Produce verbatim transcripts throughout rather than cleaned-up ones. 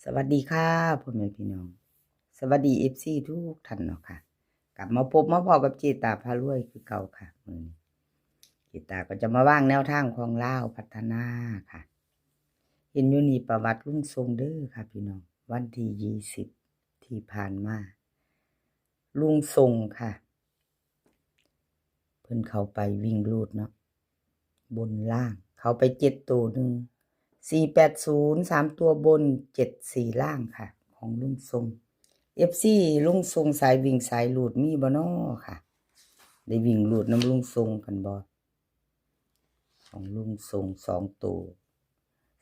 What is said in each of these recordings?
สวัสดีค่ะพ่อแม่พี่น้อง สวัสดีเอฟซีทุกท่านเนาะค่ะ กลับมาพบมาพ้อกับเจตาพารวยคือเก่าค่ะมื้อนี้เจตาก็จะมาว่างแนวทางของลาวพัฒนาค่ะ เห็นอยู่นี่ประวัติลุงทรงเด้อค่ะพี่น้อง วันที่ยี่สิบที่ผ่านมา ลุงทรงค่ะ เพิ่นเข้าไปวิ่งรูดเนาะ บนล่าง เข้าไปเจ็ดตัวหนึ่ง สี่แปดศูนย์ สามตัวบน เจ็ดสี่ ล่างค่ะ ของลุงทรง เอฟซี ลุงทรงสายวิ่งสายรูดมีบ่น้อค่ะ ได้วิ่งรูดนำลุงทรงกันบ่ ของลุงทรงสองตัว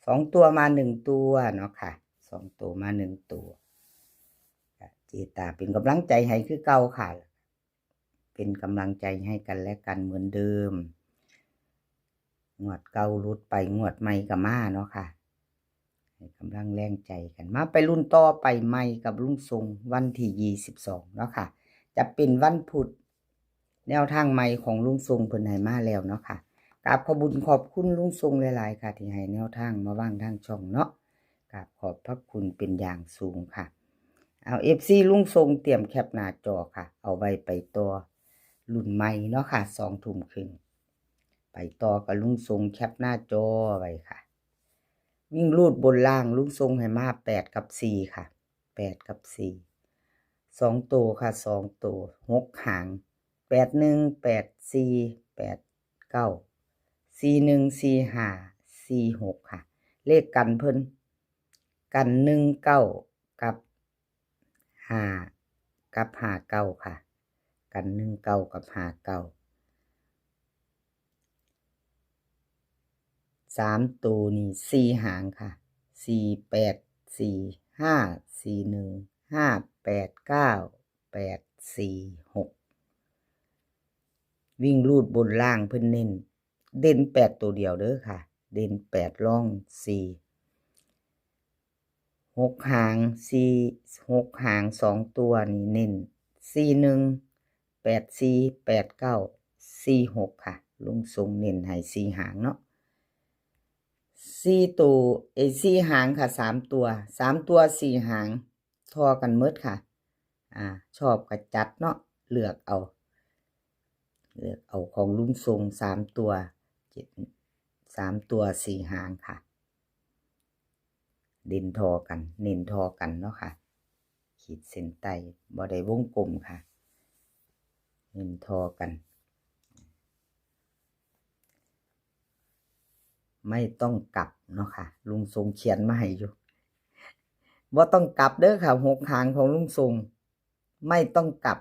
สองตัวมาหนึ่งตัวเนาะค่ะ สองตัวมาหนึ่งตัว เจตาเป็นกำลังใจให้คือเก่าค่ะ เป็นกำลังใจให้กันและกันเหมือนเดิม งวดเก่าหลุดไป งวดใหม่ก็มาเนาะค่ะ ให้กำลังแรงใจกัน มาไปรุ่นต่อไปใหม่กับลุงทรงวันที่ยี่สิบสองเนาะค่ะ จะเป็นวันพุธ แนวทางใหม่ของลุงทรงเพิ่นให้มาแล้วเนาะค่ะ กราบขอบบุญขอบคุณลุงทรงหลายๆค่ะ ที่ให้แนวทางมาว่างทางช่องเนาะ กราบขอบพระคุณเป็นอย่างสูงค่ะ เอา เอฟซี ลุงทรงเตรียมแคปหน้าจอค่ะ เอาไว้ไปต่อรุ่นใหม่เนาะค่ะ สองทุ่มครึ่ง ไปต่อกับลุงทรงแคปหน้าจอไว้ค่ะ วิ่งรูดบนล่างลุงทรงให้มาแปดกับสี่ค่ะ แปดกับสี่ สองตัวค่ะ สองตัว หกหาง แปดหนึ่ง แปดสี่ แปดเก้า สี่หนึ่ง สี่ห้า สี่หกค่ะ เลขกันเพิ่น กันหนึ่งเก้ากับห้า กับห้าเก้าค่ะ กันหนึ่งเก้ากับห้าเก้า สามตัวนี่สี่หางค่ะ สี่แปดสี่ ห้าสี่หนึ่ง ห้าแปดเก้า แปดสี่หก วิ่งรูดบนล่างเพิ่นเน้น เด่นแปดตัวเดียวเด้อค่ะ เด่นแปดรองสี่ หกหางสี่ หกหางสองตัวนี่เน้น สี่หนึ่ง แปดสี่ แปดเก้า สี่หกค่ะ ลุงทรงเน้นให้สี่หางเนาะ สี่ตัว เอ้ย สี่หางค่ะ สามตัว สามตัว สี่หาง ท่อกันหมดค่ะ อ่า ชอบก็จัดเนาะ เลือกเอา เลือกเอาของลุงทรง สามตัว เจ็ด สามตัว สี่หางค่ะ เด่นท่อกัน เน้นท่อกันเนาะค่ะ ขีดเส้นใต้ บ่ได้วงกลมค่ะ เน้นท่อกัน ไม่ต้องกลับเนาะค่ะ ลุงทรงเขียนมาให้อยู่ บ่ต้องกลับเด้อค่ะ หกหางของลุงทรง ไม่ต้องกลับ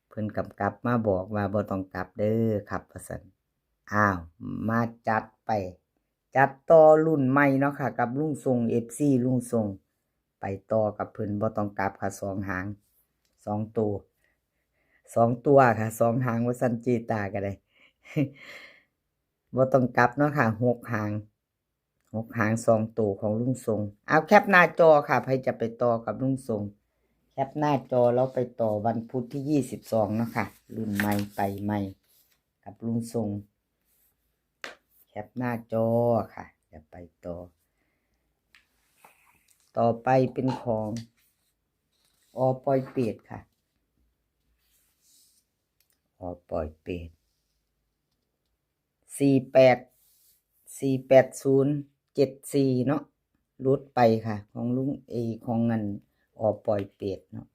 เพิ่นกำกับมาบอกว่าบ่ต้องกลับเด้อครับ ว่าซั่น อ้าว มาจัดไป จัดต่อรุ่นใหม่เนาะค่ะ กับลุงทรง เอฟซี ลุงทรง ไปต่อกับเพิ่นบ่ต้องกลับค่ะ สองหาง สองตัว สองตัวค่ะ สองหาง ว่าซั่น เจตาก็ได้ บ่ต้องกลับเนาะค่ะ หกหาง หกหางสองตัวของลุงทรง เอาแคปหน้าจอค่ะ ใครจะไปต่อกับลุงทรง แคปหน้าจอแล้วไปต่อวันพุธที่ยี่สิบสองเนาะค่ะ รุ่นใหม่ไปใหม่ กับลุงทรง แคปหน้าจอค่ะ จะไปต่อ ต่อไปเป็นของ อ.ปอยเปตค่ะ อ.ปอยเปต สี่แปด สี่แปดศูนย์ เจ็ดสี่ เนาะ หลุดไปค่ะ ของลุงเอ ของเงิน อ.ปอยเปตเนาะ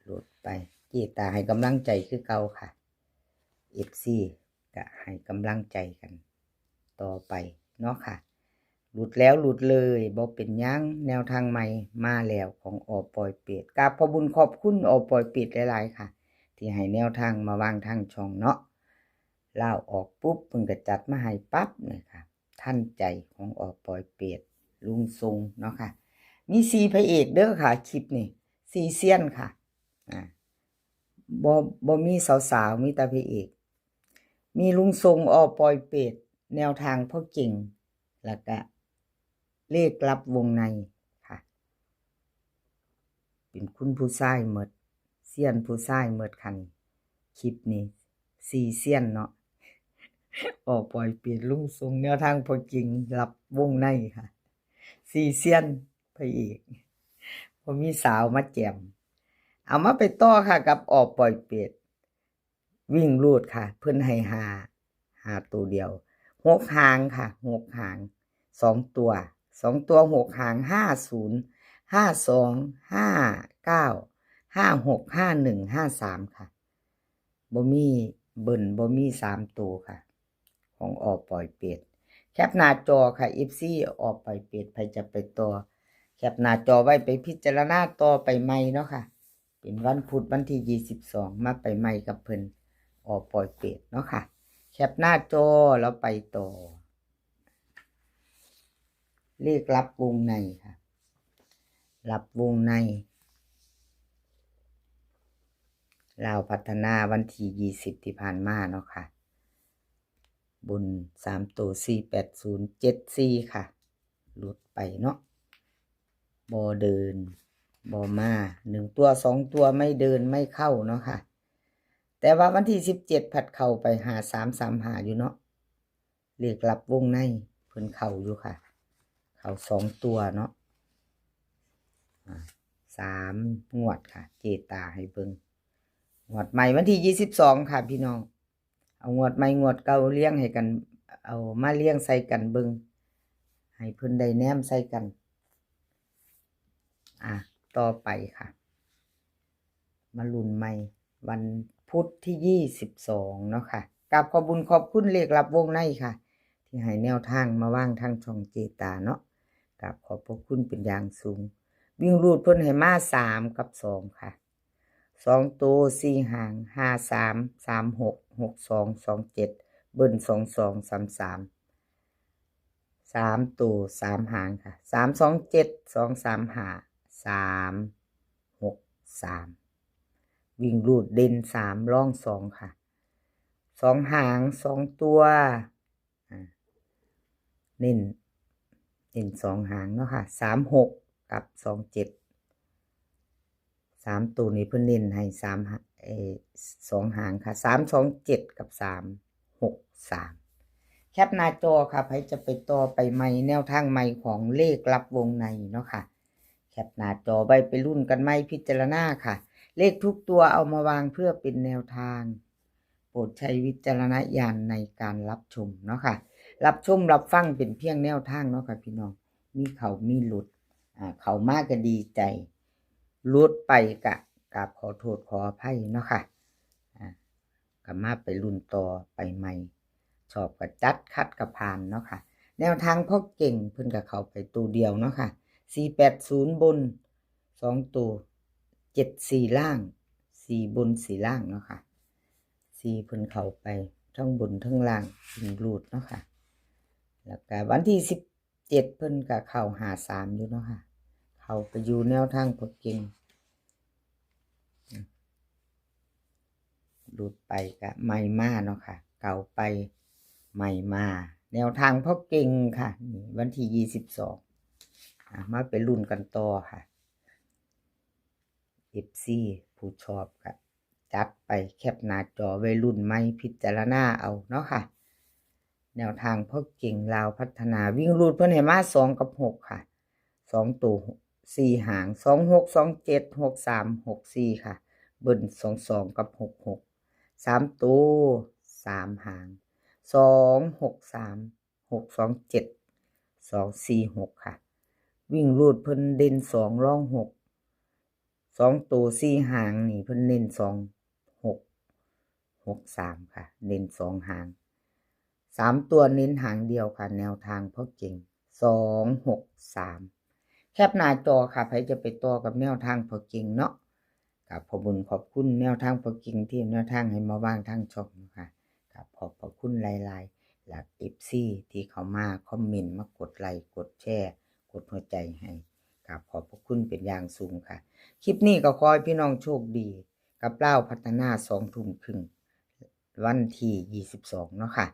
หลุดไป เจตาให้กำลังใจคือเก่าค่ะ เอฟซี ก็ให้กำลังใจกันต่อไปเนาะค่ะ หลุดแล้วหลุดเลย บ่เป็นหยัง แนวทางใหม่มาแล้วของ อ.ปอยเปต กราบขอบบุญขอบคุณ อ.ปอยเปต หลายๆค่ะ ที่ให้แนวทางมาวางทางช่องเนาะ ลาวออกปุ๊บ เพิ่นก็จัดมาให้ปั๊บเลยค่ะ ทันใจของ อ.ปอยเปต ลุงทรงเนาะค่ะ มีสี่พระเอกเด้อค่ะ คลิปนี้ สี่เซียนค่ะ อ่า บ่ บ่มีสาวๆ มีแต่พระเอก มีลุงทรง อ.ปอยเปต แนวทางพ่อเก่ง แล้วก็เลขลับวงในค่ะ เป็นคุณผู้ชายหมด เซียนผู้ชายหมดค่ะนี่ คลิปนี้ สี่เซียนเนาะ ออกปล่อยเปรตลุงส่งแนวทางพ่อเก่งรับวงในค่ะ สี่เซียนพระเอก บ่มีสาวมาแจม เอามาไปต่อค่ะ กับออกปล่อยเปรตวิ่งรูดค่ะ เพิ่นให้ห้า ห้าตัวเดียว หกหางค่ะ หกหาง สองตัว สองตัวหกหาง ห้าศูนย์ ห้าสอง ห้าเก้า ห้าหก ห้าหนึ่ง ห้าสาม ค่ะ บ่มีเบิ้ล บ่มีสามตัวค่ะ ของออกปล่อยเปรต แคปหน้าจอค่ะ เอฟซี ออกปล่อยเปรต ไผจะไปต่อ แคปหน้าจอไว้ไปพิจารณาต่อไปใหม่เนาะค่ะ เป็นวันพุธวันที่ยี่สิบสอง มาไปใหม่กับเพิ่น ออกปล่อยเปรตเนาะค่ะ แคปหน้าจอแล้วไปต่อ เลขรับวงในค่ะ รับวงใน ลาวพัฒนาวันที่ยี่สิบที่ผ่านมาเนาะค่ะ บนสามตัว สี่แปดศูนย์ เจ็ดสี่ ค่ะ หลุดไปเนาะ บ่เดิน บ่มา หนึ่งตัว สองตัว ไม่เดิน ไม่เข้าเนาะค่ะ แต่ว่าวันที่สิบเจ็ด ผัดเข้าไป ห้าสามสามห้า อยู่เนาะ เลขรับวงใน เพิ่นเข้าอยู่ค่ะ เข้าสองตัวเนาะ อ่า สามงวดค่ะ เจตาให้เบิ่ง งวดใหม่วันที่ยี่สิบสองค่ะพี่น้อง เอางวดใหม่งวดเก่าเรียงให้กัน เอามาเรียงใส่กันเบิ่ง ให้เพิ่นได้แนมใส่กัน อ่ะ ต่อไปค่ะ มาลุ้นใหม่ วันพุธที่ยี่สิบสองเนาะค่ะ กราบขอบบุญขอบคุณเลขรับวงในค่ะ ที่ให้แนวทางมาวางทางช่องเจตาเนาะ กราบขอบพระคุณเป็นอย่างสูง วิ่งรูดเพิ่นให้มาสามกับสองค่ะ สองตัวสี่หาง ห้าสาม สามหก หกสอง สองเจ็ด เบิ้ล สองสอง สามสาม สามตัวสามหางค่ะ สามสองเจ็ด สองสามห้า สามหกสาม วิ่งรูดเด่นสามรองสองค่ะ สองหาง สองตัว อ่า เน้น เน้นสองหางเนาะค่ะ สามหก กับ สองเจ็ด สามตัวนี้เพิ่นเน้นให้สามหา- เอ่อ สองหางค่ะ สามสองเจ็ด กับ สามหกสาม แคปหน้าจอค่ะ ไผจะไปต่อไปใหม่ แนวทางใหม่ของเลขรับวงในเนาะค่ะ แคปหน้าจอไว้ไปลุ้นกันใหม่ พิจารณาค่ะ เลขทุกตัวเอามาวางเพื่อเป็นแนวทาง โปรดใช้วิจารณญาณในการรับชมเนาะค่ะ รับชมรับฟังเป็นเพียงแนวทางเนาะค่ะพี่น้อง มีเข้ามีหลุด อ่า เข้ามาก็ดีใจ หลุดไปก็กราบขอโทษขออภัยเนาะค่ะ อ่า ก็มาไปลุ้นต่อไปใหม่ ชอบก็จัด ขัดก็ผ่านเนาะค่ะ แนวทางพ่อเก่งเพิ่นก็เข้าไปตัวเดียวเนาะค่ะ สี่แปดศูนย์ บน สองตัว เจ็ดสี่ ล่าง สี่ บน สี่ ล่างเนาะค่ะ สี่ เพิ่นเข้าไปทั้งบนทั้งล่าง วิ่งรูดเนาะค่ะ แล้วก็วันที่สิบเจ็ด เพิ่นก็เข้า ห้าสาม อยู่เนาะค่ะ เข้าไปอยู่แนวทางพ่อเก่ง หลุดไปก็ใหม่มาเนาะค่ะ เก่าไปใหม่มา แนวทางพ่อเก่งค่ะ นี่วันที่ยี่สิบสอง อ่ะ มาไปลุ้นกันต่อค่ะ เอฟซี ผู้ชอบก็จัดไป แคปหน้าจอไว้ลุ้นใหม่ พิจารณาเอาเนาะค่ะ แนวทางพ่อเก่งลาวพัฒนา วิ่งรูดเพิ่นให้มาสองกับหกค่ะ สองตัวสี่หาง สองหก สองเจ็ด หกสาม หกสี่ ค่ะ เบิ้ล สองสอง กับ หกหก สามตัวสามหาง สองหกสาม หกสองเจ็ด สองสี่หก ค่ะ วิ่งรูดเพิ่นเด่นสองรองหก สองตัวสี่หางนี่เพิ่นเน้นสองหก หกสาม ค่ะ เน้นสองหาง สามตัวเน้นหางเดียวค่ะ แนวทางพ่อเก่ง สองหกสาม แคปหน้าจอค่ะ ไผจะไปต่อกับแนวทางพ่อเก่งเนาะ กราบขอบบุญขอบคุณแนวทางพ่อเก่งที่แนวทางให้มาวางทางช่องนะคะ กราบขอบพระคุณหลายๆ และ เอฟซี ที่เข้ามาคอมเมนต์ มากดไลค์ กดแชร์ กดหัวใจให้ กราบขอบพระคุณเป็นอย่างสูงค่ะ คลิปนี้ก็ขอให้พี่น้องโชคดี กับลาวพัฒนา สองทุ่มครึ่ง วันที่ยี่สิบสองเนาะค่ะ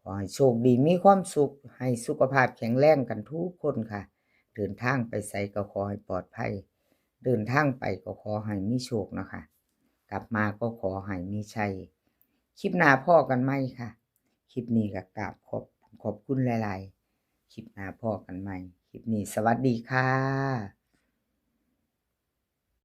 ขอให้โชคดีมีความสุข ให้สุขภาพแข็งแรงกันทุกคนค่ะ เดินทางไปไสก็ขอให้ปลอดภัย เดินทางไปก็ขอให้มีโชคเนาะค่ะ กลับมาก็ขอให้มีชัย คลิปหน้าพ้อกันใหม่ค่ะ คลิปนี้ก็กราบขอบ ขอบคุณหลายๆ คลิปหน้าพ้อกันใหม่ คลิปนี้สวัสดีค่ะ